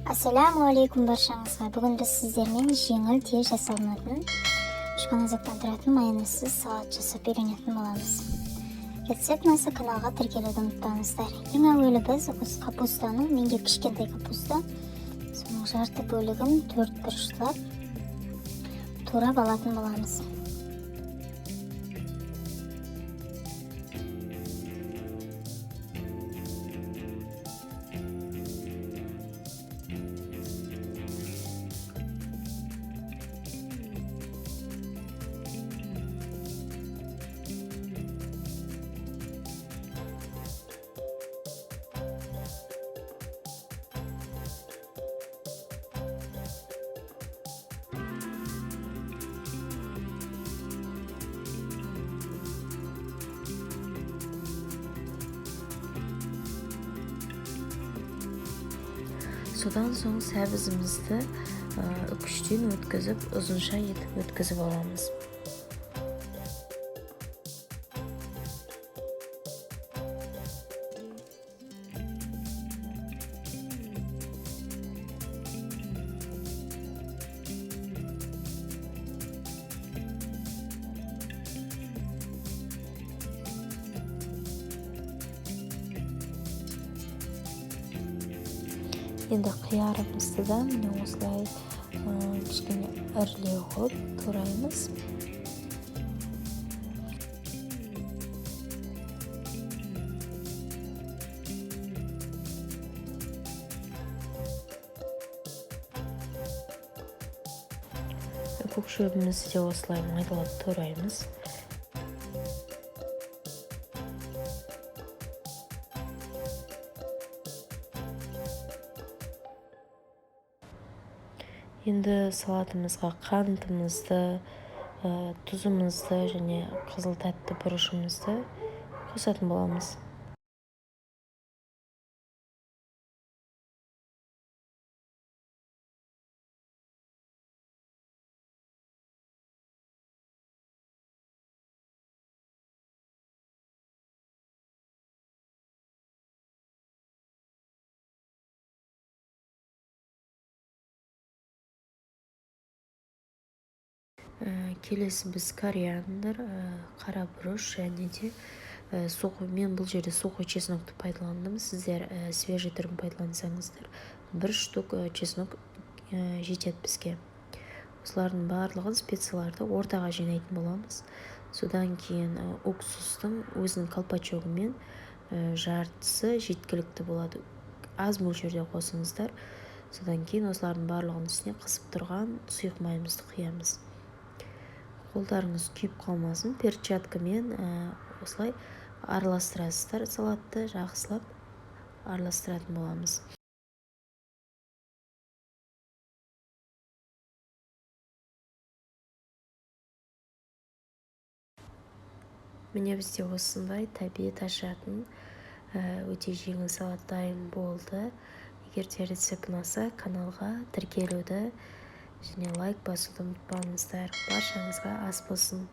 Ассалаумағалейкум баршаңызға. Бүгін біз сіздермен жеңіл, тез жасалынатын, үш ғана заттан тұратын майонезсіз салат жасап үйренетін боламыз. Рецепт ұнаса, каналға тіркелуді ұмытпаңыздар. Ең әуелі біз осы капустаның, менде кішкентай капуста, соның жарты бөлігін төрт бұрыштап турап алатын боламыз. Содан соң сәбізімізді үкіштен өткізіп, ұзынша етіп өткізіп аламыз. Енді қиярымызды да міне осылай кішкене ірілеу қылып тураймыз. Көк шөбімізді де осылай майдалап тураймыз. Енді салатымызға қантымызды, тұзымызды және қызыл тәтті бұрышымызды қосатын боламыз. Келесі біз кориандр, қара бұрыш және де сухой, мен бұл жерде сухой чеснокты пайдаландым. Сіздер свежий түрін пайдалансаңыздар, бір штук чеснок жетеді бізге. Осылардың барлығын, специяларды ортаға жинайтын боламыз. Содан кейін уксустың өзінің колпачогымен жартысы жеткілікті болады, аз мөлшерде қосыңыздар. Содан кейін осылардың барлығының үстіне қызып тұрған сұйық майымызды құямыз. Қолдарыңыз күйіп қалмасын, перчаткамен осылай араластырасыздар. Салатты жақсылап араластыратын боламыз. Міне, бізде осындай тәбет ашатын, өте жеңіл салат дайын болды. Егер де рецепт ұнаса, каналға тіркелуді және лайк басуды ұмытпаңыздар. Баршаңызға ас болсын!